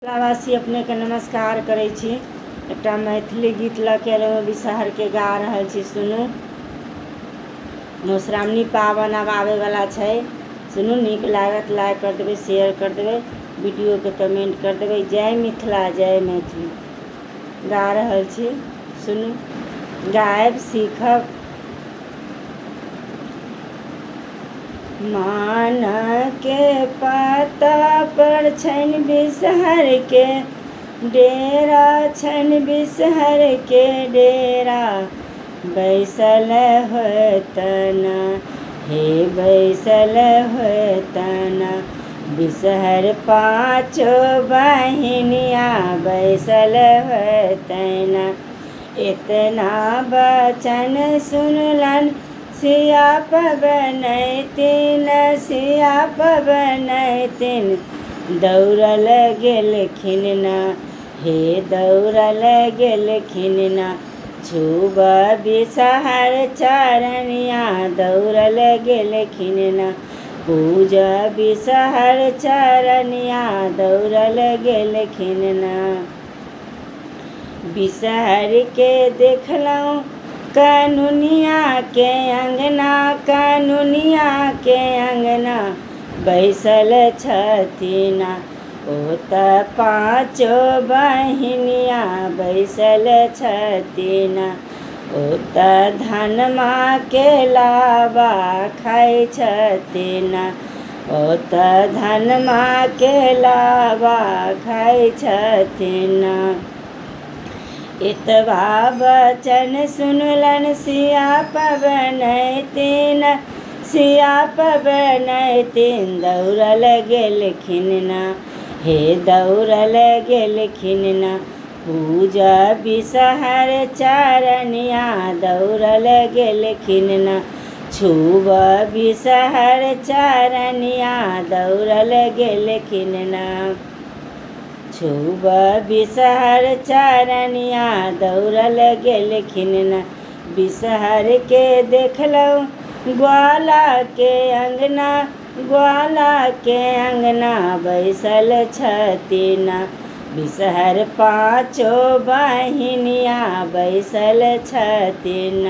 मिथिलावासी अपनेके नमस्कार करै छी। एकटा मैथिली गीत लऽ के एलहुँ, बिसहरके गा रहल छी, सुनू। मधुश्रावणी पाबनि आब आबैवला छै, सुनू। नीक लागत लाइक कर देबै, शेयर कर देबै, वीडियोके कमेंट कर देबै। जय मिथिला, जय मैथिली। गा रहल छी, सुनू, गायब सीखब। मानके पाता पर छनि बिसहर के डेरा, छनि बिसहर के डेरा, बैसल होतना हे, बैसल होतना। बिसहर पाँचो बहिनिया बैसल होतना। इतना वचन सुनलन सिया पबनैतिन, सिया पबनैतिन, दौड़ल गेलखिन ना हे, दौड़ल गेलखिन ना। छूब बिसहर चरनिया दौड़ल गेलखिन ना, पूज बिसहर चरनिया दौड़ल गेलखिन ना। बिसहर के देखलहुँ कनुनिया के अङ्गना, कनुनिया के अङ्गना, बैसल छथिन ओतऽ पाँचो बहिनिया बैसल छथिन। ओतऽ धनमा के लाबा खाइ छथिन, ओतऽ धनमा के लाबा खाइ छथिन। एतबा वचन सुनलन सिया पबनैतिन, सिया पबनैतिन, दौड़ल गेलखिन ना हे, दौड़ल गेलखिन ना। पूजा बिसहर चरनिया दौड़ल गेलखिन ना, छूब बिसहर चरनिया दौड़ल गेलखिन ना। छूब बिसहर चरनिया दौड़ल गेलखिन ना। बिसहर के देखलहुँ ग्वाला के अङ्गना, ग्वाला के अङ्गना, बैसल छथिन बिसहर पाँचो बहिनिया बैसल छथिन।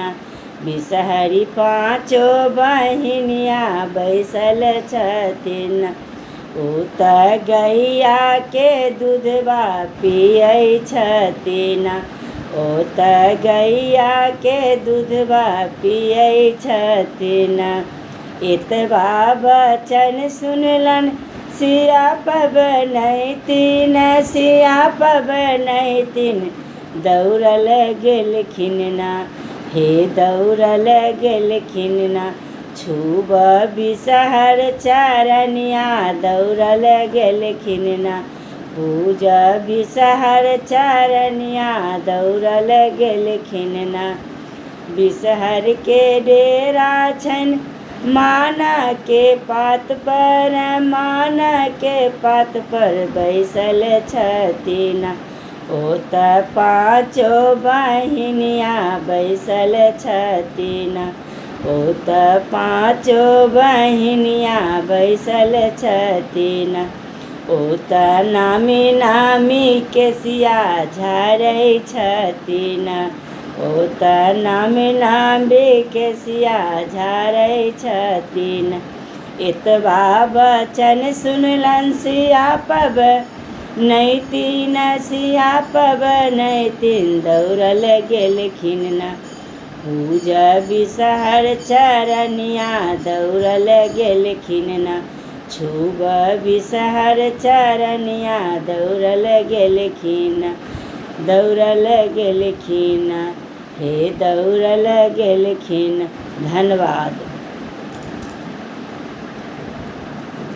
बिसहरी पाँचो बहिनिया बैसल छथिन। ओतऽ गैया के दूधबा पियै छथिन, ओतऽ गैया के दूधबा पियै छथिन। एतबा वचन सुनलन सिया पबनैतिन, सिया पबनैतिन, दौड़ल गेलखिन ना हे, दौड़ल गेलखिन ना। छूब बिसहर चरनिया दौड़ल गेलखिन ना, पूज बिसहर चरनिया दौड़ल गेलखिन ना। बिसहर के डेरा छनि माना के पात पर, माना के पात पर, बैसल छथिन ओतऽ पाँचो बहिनिया बैसल छथिन। ओतऽ पाँचो बहिनिया बैसल छथिन। ओतऽ नामी नामी केसिया झारै छथिन, ओतऽ नामी नामी केसिया झारै छथिन। एतबा वचन सुनलन सिया पबनैतिन, सिया पबनैतिन, दौड़ल गेलखिन ना। पूज बिसहर चरनिया दौड़ल गेलखिन ना, छूब बिसहर चरनिया दौड़ल गेलखिन, दौड़ल गेलखिन हे, दौड़ल गेलखिन। धन्यवाद।